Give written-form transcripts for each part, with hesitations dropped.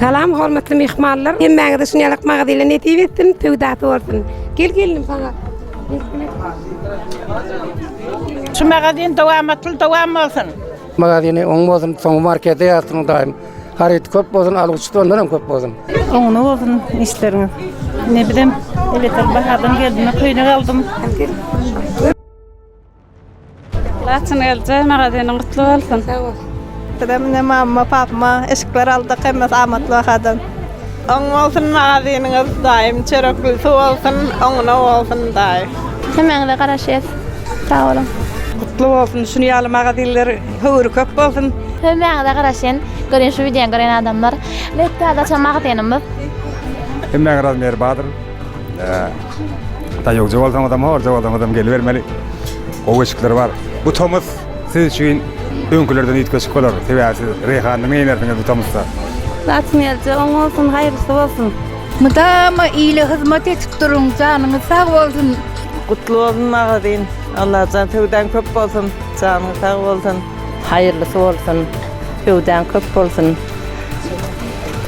Salam hormatly myhmanlar. Hemmäňize şuny ýalak magazyna nesip etsin, söwdasy bolsun. Gel gelnim saňa. Şu magazin dowamatly dowam bolsun. Magazyny oň bolsun, soňy markete ýazsyn daýym. Haryt köp bolsun, alyjysy ondan hem köp bolsun. Oňuna bolsun işleriňiz. Ne bizem elektrik bahadan geldim, köýnek aldym. Laçyn gelje magazynyň gutly bolsun. Sag bol. Bizem ine mamama, papama eşikler aldyk, hemmesi amatly bahadan. Oň bolsun magazynyňyz daýym çöreklisi bolsun oňuna bolsun daýy. Hemmäňize garaşýas. Sag boluň. Gutly bolsun şuny ýaly magazinler höwri köp bolsun. Hemmäňize garaşýan görýän şu wideony görýän adamlar. Ine täze açan magazynymyz. Hemmäňe razmer bardyr. Daýawja bolsaňyzam, horja bolsaňyzam gelibermeli. Gowy eşikler bar. Bu tomus siz üçin öňkülerden üýtgeşik bolar. Sebäbi siz Reýhandan geýnersiňiz bu tomusda. Laçyn gelje oň bolsun haýyrlysy bolsun. Mydama ile hyzmat edip duruň janyňyz sag bolsun. Gutly bolsun magazin. Allajan söwdaň köp bolsun. Janyň sag bolsun. Haýyrlysy bolsun. Söwdaň köp bolsun.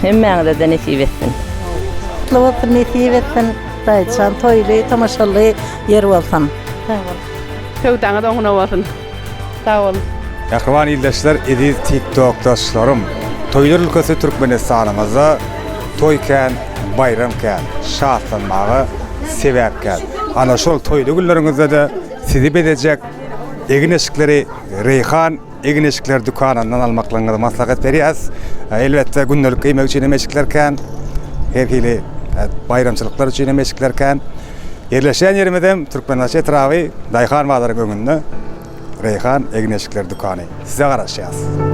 Hemmäňize-de nesip etsin. Gutly bolsun nesip etsin Daýyjan toýly tomaşaly ýer bolsun. Sag bol. Söwdaňyz oňuna bolsun. Sag boluň. Mähriban ildeşler eziz tiktokdaşlarym Toýlar ülkesi Türkmenistanymyzda toý kän baýram kän şatlanmaga sebäp kän ana şol toýly günleriňizdede sizi bezejek egin eşikleri Reýhan Egin-eşikler dükanyndan almaklygyňyzy maslahat berýäs. Elbetde, gündelik geýmek üçin hem eşikler kän. Her hili baýramçylyklar üçin hem eşikler kän. Ýerleşýän ýerimiz hem Türkmenbaşy etraby, Daýhan bazaryň öňünde Reýhan egin-eşikler dükany. Size garaşýas.